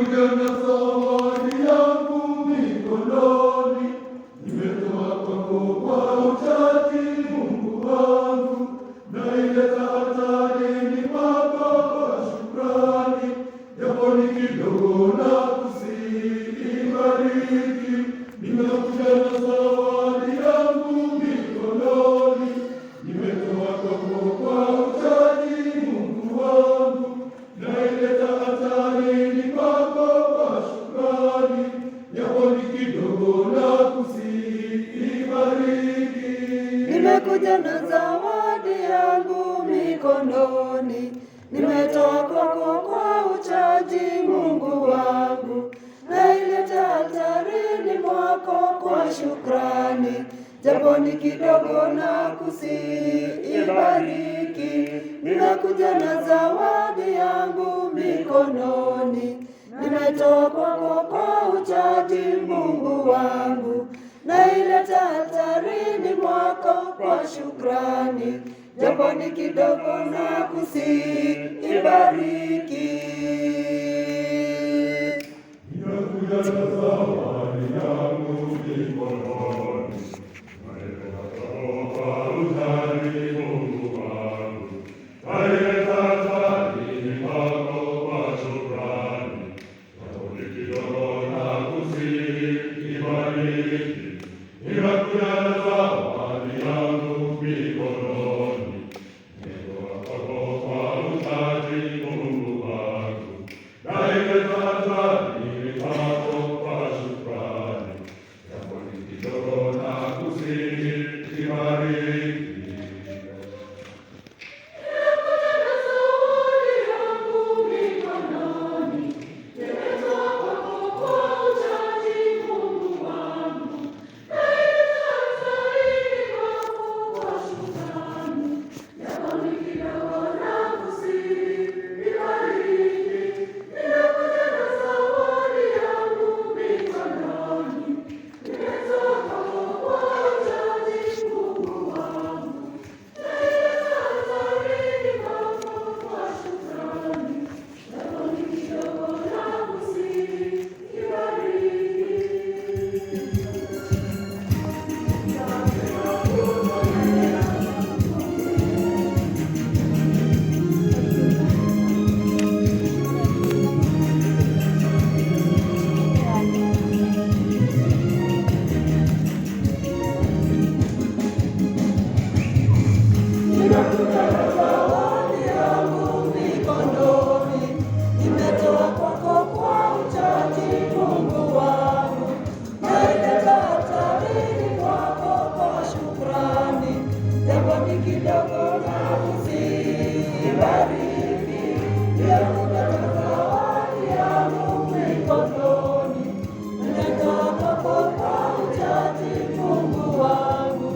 Nimekuja na zawadi yangu mikononi, nimetoa kwako kwa uchaji Mungu wangu, naileta altarini pako kwa shukrani, japo ni kidogo nakusihi ibariki. Nimekuja na zawadi yangu mikononi, nimetoa kwako kwa uchaji Mungu wangu, naileta altarini pako kwa shukrani, japo ni kidogo nakusihi ibariki. Nimekuja na zawadi yangu mikononi, nimetoa kwako kwa uchaji Mungu wangu, naileta altarini mwako kwa shukrani, japo ni kidogo nakusihi ibariki. Nimekuja na zawadi yangu mikononi, nimetoa kwako kwa uchaji Mungu wangu, naileta altarini mwako kwa shukrani, japo ni kidogo nakusihi ibariki. Nimekuja na zawadi yangu mikononi, naileta kwako kwa uchaji Mungu wangu, naileta altarini pako kwa shukrani, japo ni kidogo nakusihi ibariki. Nimekuja na zawadi yangu mikononi, nimetoa kwako kwa uchaji Mungu wangu, naileta altarini pako kwa shukrani, japo ni kidogo nakusihi ibariki. Nimekuja na zawadi yangu mikononi, nimetoa kwako kwa uchaji Mungu wangu, naileta altarini pako kwa shukrani, japo ni kidogo nakusihi ibariki. Nimekuja na zawadi yangu mikononi, nimetoa kwako kwa uchaji Mungu wangu, naileta altarini pako kwa shukrani, japo ni kidogo nakusihi ibariki. Nimekuja na zawadi yangu mikononi, nimetoa kwako kwa uchaji Mungu wangu, naileta altarini kwako kwa shukrani, japo ni kidogo nakusihi ibariki. Nimekuja na zawadi yangu mikononi, nimetoa kwako kwa uchaji Mungu wangu,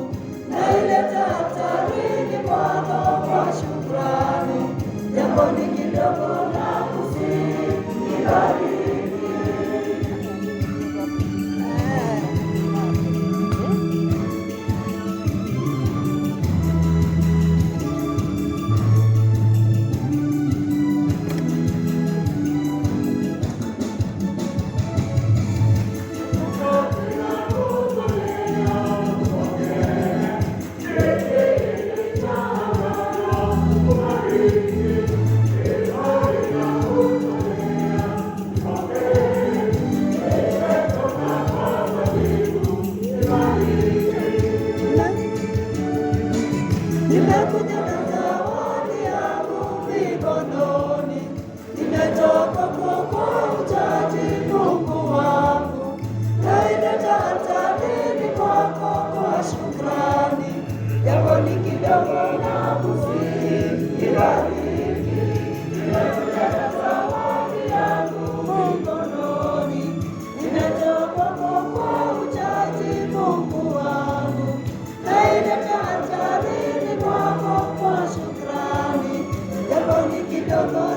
naileta altarini kwako kwa shukrani, japo ni kidogo nakusihi ibariki. Nimekuja na zawadi yangu mikononi, nimetoa kwako kwa uchaji Mungu wangu, naileta altarini kwako kwa shukrani, japo ni kidogo nakusihi ibariki. Nimekuja na zawadi yangu mikononi, nimetoa kwako kwa uchaji Mungu wangu, naileta altarini kwako kwa shukrani, japo ni kidogo.